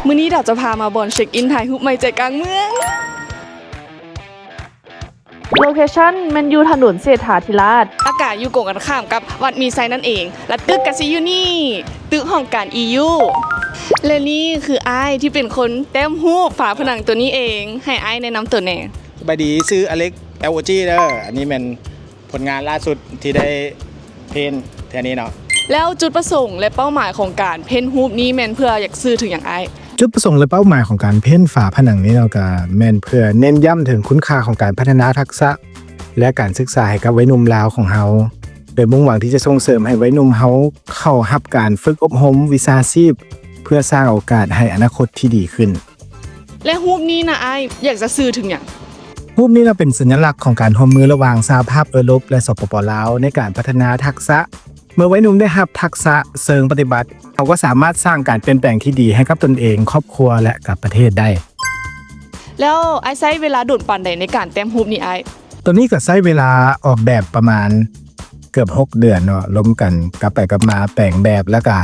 ມື້ນີ້ດາວຈະພາມາບ່ອນເຊັກອິນຖ່າຍຮູບໃໝ່ໃຈກາງເມືອງ. ໂລເຄຊັນແມ່ນຢູ່ຖະໜົນເສດຖາທິລາດ ອາກາດຢູ່ກົງກັນຂ້າມກັບວັດມີໄຊນັ້ນເອງ ແລະ ຕຶກກະຊິຢູ່ນີ້ ຕຶກຫ້ອງການ ອີ ຢູ ແລະ ນີ້ຄືອ້າຍທີ່ເປັນຄົນແຕ້ມຮູບຝາຜະໜັງໂຕນີ້ເອງ. ໃຫ້ອ້າຍແນະນຳຕົວແດ່. ສະບາຍດີ ຊື່ອາເລັກ ແອລ ໂອ ຈີ ເດີ. ອັນນີ້ແມ່ນຜົນງານລ່າສຸດທີ່ໄດ້ເພນເທື່ອນີ້ເນາະ. ແລ້ວຈຸດປະສົງ ແລະ ເປົ້າໝາຍຂອງການເພນຮູບນີ້ແມ່ນເພື່ອຢາກສື່ເຖິງຫຍັງອ້າຍ? ຈຸດປະສົງ ແລະ ເປົ້າໝາຍຂອງການເພນຝາຜະໜັງນີ້ເນາະ ກະແມ່ນເພື່ອເນັ້ນຢ້ຳເຖິງຄຸນຄ່າຂອງການພັດທະນາທັກສະ ແລະ ການສຶກສາໃຫ້ກັບໄວໜຸ່ມລາວຂອງເຮົາ ໂດຍມຸ່ງຫວັງທີ່ຈະສົ່ງເສີມໃຫ້ໄວໜຸ່ມເຮົາເຂົ້າຮັບການຝຶກອົບຮົມວິຊາຊີບ ເພື່ອສ້າງໂອກາດໃຫ້ອະນາຄົດທີ່ດີຂຶ້ນ. ແລະ ຮູບນີ້ນະອ້າຍ ຢາກຈະສື່ເຖິງຫຍັງ? ຮູບນີ້ລະເປັນສັນຍະລັກຂອງການຮ່ວມມືລະຫວ່າງສະຫະພາບເອີຣົບ ແລະ ສປປ ລາວ ໃນການພັດທະນາທັກສະ. ເມື່ອໄວໜຸ່ມໄດ້ຮັບທັກສະເຊີງປະຕິບັດ, ເຂົາກໍສາມາດສ້າງການປ່ຽນແປງທີ່ດີໃຫ້ກັບຕົນເອງ, ຄອບຄົວ ແລະ ກັບປະເທດໄດ້. ແລ້ວອ້າຍໃຊ້ເວລາດົນປານໃດໃນການແຕ້ມຮູບນີ້ອ້າຍ? ໂຕນີ້ກໍໃຊ້ເວລາອອກແບບປະມານເກືອບຫົກເດືອນເນາະ, ລົມກັນກັບໄປກັບມາແປງແບບ ແລ້ວກະ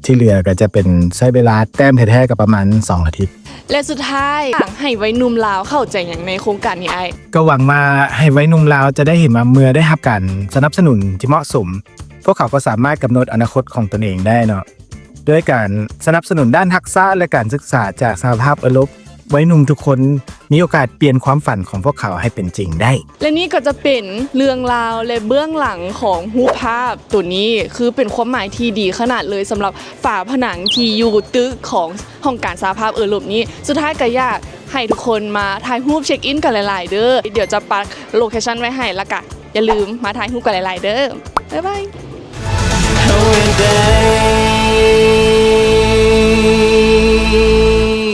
ທີ່ເຫຼືອກໍຈະເປັນໃຊ້ເວລາແຕ້ມແທ້ໆກໍປະມານສອງອາທິດ. ແລະ ສຸດທ້າຍ ຢາກໃຫ້ໄວໜຸ່ມລາວເຂົ້າໃຈຫຍັງໃນໂຄງການນີ້ອ້າຍ? ກໍຫວັງວ່າໃຫ້ໄວໜຸ່ມລາວຈະໄດ້ເຫັນວ່າເມື່ອໄດ້ຮັບການສະໜັບສະໜູນທີ່ເໝາະສົມ, ພວກເຂົາກໍສາມາດກຳນົດອະນາຄົດຂອງຕົນເອງໄດ້ເນາະ. ດ້ວຍການສະໜັບສະໜູນດ້ານທັກສະ ແລະ ການສຶກສາຈາກສະຫະພາບເອີຣົບ, ໄວໜຸ່ມທຸກຄົນມີໂອກາດປ່ຽນຄວາມຝັນຂອງພວກເຂົາໃຫ້ເປັນຈິງໄດ້. ແລະ ນີ້ກໍຈະເປັນເລື່ອງລາວ ແລະ ເບື້ອງຫຼັງຂອງຮູບພາບໂຕນີ້, ຄືເປັນຄວາມໝາຍທີ່ດີຂະໜາດເລີຍສຳລັບຝາຜະໜັງທີ່ຢູ່ຕຶກຂອງຫ້ອງການສະຫະພາບເອີຣົບນີ້. ສຸດທ້າຍກໍຢາກໃຫ້ທຸກຄົນມາຖ່າຍຮູບເຊັກອິນກັນຫຼາຍໆເດີ. ດຽວຈະປັກໂລເຄຊັນໄວ້ໃຫ້ ແລ້ວກະຢ່າລືມມາຖ່າຍຮູບກັນຫຼາຍໆເດີ. ບາຍບາຍ.